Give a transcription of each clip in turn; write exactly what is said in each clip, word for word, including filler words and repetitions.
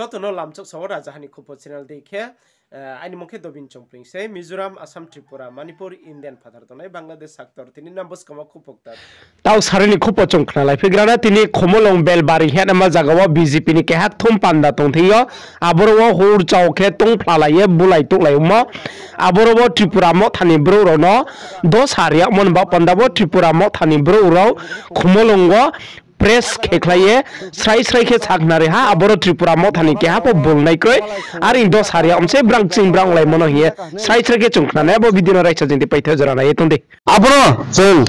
Joto no lamchok sao Rajaha ni Khupo channel dei khe, aini mung khe Dobin Chongpring se, Mizoram, Assam, Tripura, Manipur, Indian phathar tongnai Bangladesh saktor tini nam buskang wo khupo kta. Tau sari ni khupo chung khnalai phi gra na, tini Khumulwng Belbari hing ye nama zaga wo B J P ni keha kthum panda tongthing yo, aboro wo hur chao khe tongphlalai ye bulai touhlai ongmo. Aboro wo Tripura Motha ni brouh rao no dosa ri yagmo ni baoh panda wo Tripura Motha ni brouh rao Khumulwng wo press khekhlai ye srai srai khe sakhnari ha, aboro Tripura Motha ni keha pho bulnai kroi, are ni dosa ri yag se brang ching brang laimo no hing ye srai srai khe chung khnanai, abo video no raisa jing di paitha jora nai ye tong di. Aboro chung,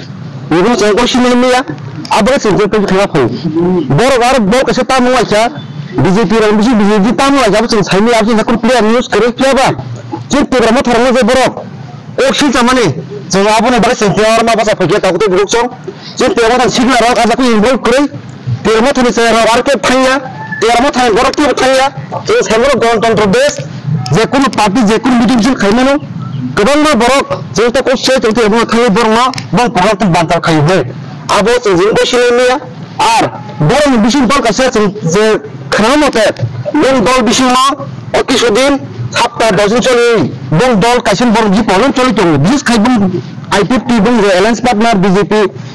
nini chung kau sinai mi ya, abo khe chung je kau thangma phai. Borok aro bo kaisa tamo waisa, B J P rao bisi B J P tamo waisa, abo chung sai mi ya, abo chung sakun clear news kwrwi phiya ba. Chini Tipra Motha rok no je borok kau silchamani, chung abo ni bagwi chung tei aro ma bacha phai khe takhuk tei bukhuk song. Chini Tipra Motha ni signal rok ajak involve kwrwi. Tipra Motha ni chaya rok aro khe thang ya, Tipra Motha ni borok khe thang ya. Chini sai mano Ganatantro desh, je kunu party, je kunu meeting misil khai mano, kwbangma borok chini ta kose chini Tipra Motha thangwi borok no bang program tei bantal khai hwnwi. Abo chwng jing bo sinai maya. Ar borok ni bising dol kaisa chwng je khna mote, bong dol bisingmo o kisu din, sapta dos din choli, bong dol kaisa borok ji problem choli tongo. Bises khai bong I P F T bong je alliance partner B J P,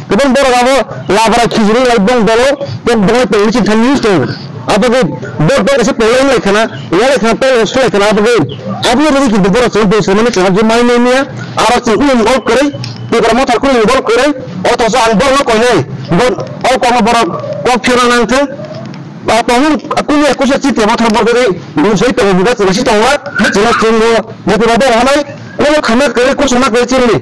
kwbang borok abo labra khijuri lai bong dolo, bong dolo tongwi chini thani news tongo. Abo khe bo dol kaisa problem lai khana, ya lai khana, problem solai khana abo khe. Abo ni bagwi kintu borok chwng doi samani chwng abo mai nai maya, aro chwng kunu involve kwrwi, Tipra Motha kunu involve kwrwi, othocho ang borok no koinai, bo, o kokno borok kok phirna nang thung. Ba tongmung kunu ekusa chini Tipra Motha borok ri, bung soi tongo, buga chwla si tongo, chwla chwng bo, bo Tipra borok hanai, kono khana kwrwi, kusuma kwrwi chini.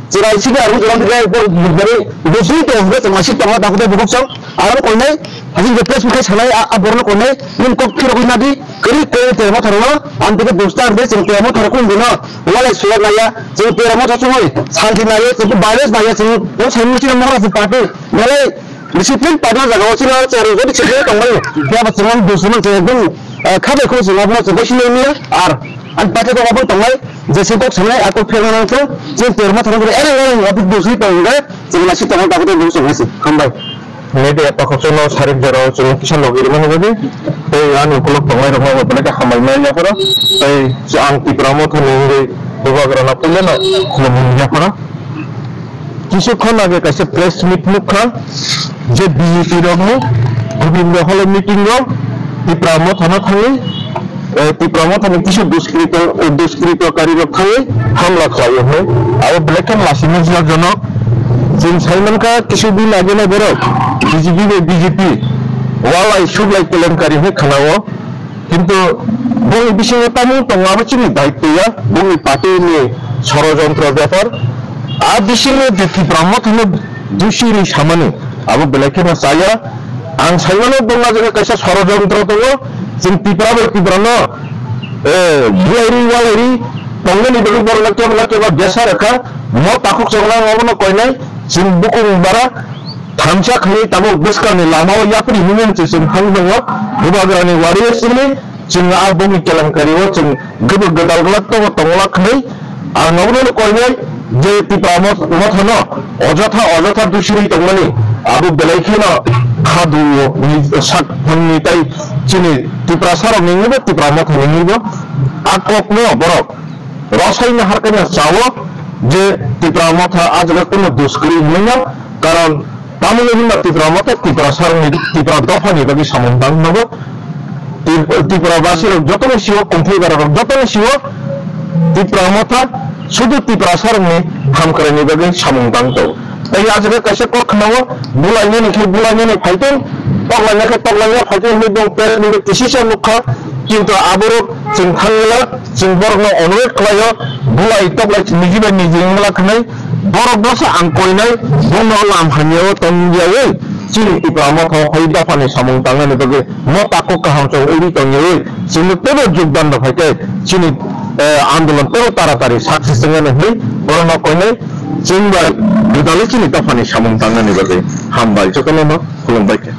Chwla si ga ru jora ri, bo, bo, bo, bo soi tongo, buga chwla si tongo, dakhutai bukhuk song, aro koinai, hajing je press khai sanai, a, a borok no koinai, nini kok phirogwi nadi, kwrwi kwrwi Tipra Motha rok no, ang tei bwsta ang tei chwng Tipra Motha rok kunu no, walai suya naiya, chwng Tipra Motha chumui, santi naiya, chwng violence naiya, chwng, bo sai mung chini Maharaja party, belai, Discipline pada jaga o chini aro chwng jodi chini tongmani. Phiya ba chwng ang dusman chwng ekdom, eh, khabai kho chwng abo chwng bai sinai maya. Ar ang paithago abo tongnai, je se kok sanai, ako phirna nang thung, chini Tipra Motha rok ere ere abo dusri tong hwnkhe, chwng nasi tongma dakhwtwi dusong hasi. Hambai. Media takhuk chwngno sarik jora o chwng kisa logi rwmani bagwi, tei ani ukulok tongnai rokno bo belai khe hambai mai yapharo, tei ang Tipra Motha ni wngwi bubagra no puila no khulumwi yapharo. Kisu khon age kaisa press meet nukha, je B J P rokni Gobindo Hall o meeting o Tipra Motha no thangwi, eh, Tipra Motha ni kisu duskrito, eh, duskrito kari rok thangwi hamla khlai o hwnwi. Abo belai khe lasi nukjakjonok. Chwng sai mankha kisu din age no borok B J P bai B J P walai sublai kelenkari hwnwi khna o. Kintu bongni bisingo tamung tongo abo chini daityo ya, bongni party ni sorojontro bepar. A bisingo je Tipra Motha no dusi ri samani, abo belai kheno chaya. Ang saimano bongni jaga kaisa sorojontro tongo, chwng Tipra bai Tipra no, eh, bulai ri, walai ri, tongnani bagwi borok no kebo na kebo gesa rwkha, mo takhuk chwng nang obono koinai, chwng bukung bara, thamsa khlai tabuk bwskangni lama o yapri hwnwi se chwng thang tongo. Bubagrani wari o simi chwng a bongni kelenkari o chwng gabuk gwdal glak tongo, tonglak hwnwi. Ang obono koinai je Tipra Motha no ojotha, ojotha dusiri tongmani abo belai kheno khadu o ni sak thangni tai chini Tiprasa rokni wngwi bo Tipra Motha ni wngwi bo a kokno borok rosai no harkha no chao je Tipra Motha a jaga kuno dus kwrwi hwnwi no, karon tamoni hwnba Tipra Motha Tiprasa rokni, Tipra dopha ni bagwi samung tang nogo. Tip-, Tipra basi rok joto ni sio, kumphai bara rok joto ni sio, Tipra Motha sudu Tiprasa rokni hamkrai ni bagwi samung tang tongo. Tai a jaga kaisa kok khna o, bulainani khe bulainani phai tong, toklaina khe toklaina phai tong hwnwi bong press meet o kisisa nukha, kintu aborok chwng thangla, chwng borokno onurodh khlaio, bulai toklai niji bai niji wngla khnai, borok bosa ang koinai, bono lam hamya o tongyawi, chini Tipra Motha o hai dophani samung tangnani bagwi mo takhuk kaham chwng uri tongyawi, chwngno teibo jogdan rw phai khe, chini, eh, andolon teibo taratari success wngnani hwnwi borokno koinai, chwng bai gwdalwi chini dophani samung tangnani bagwi hambai jotono no khulumbai khe.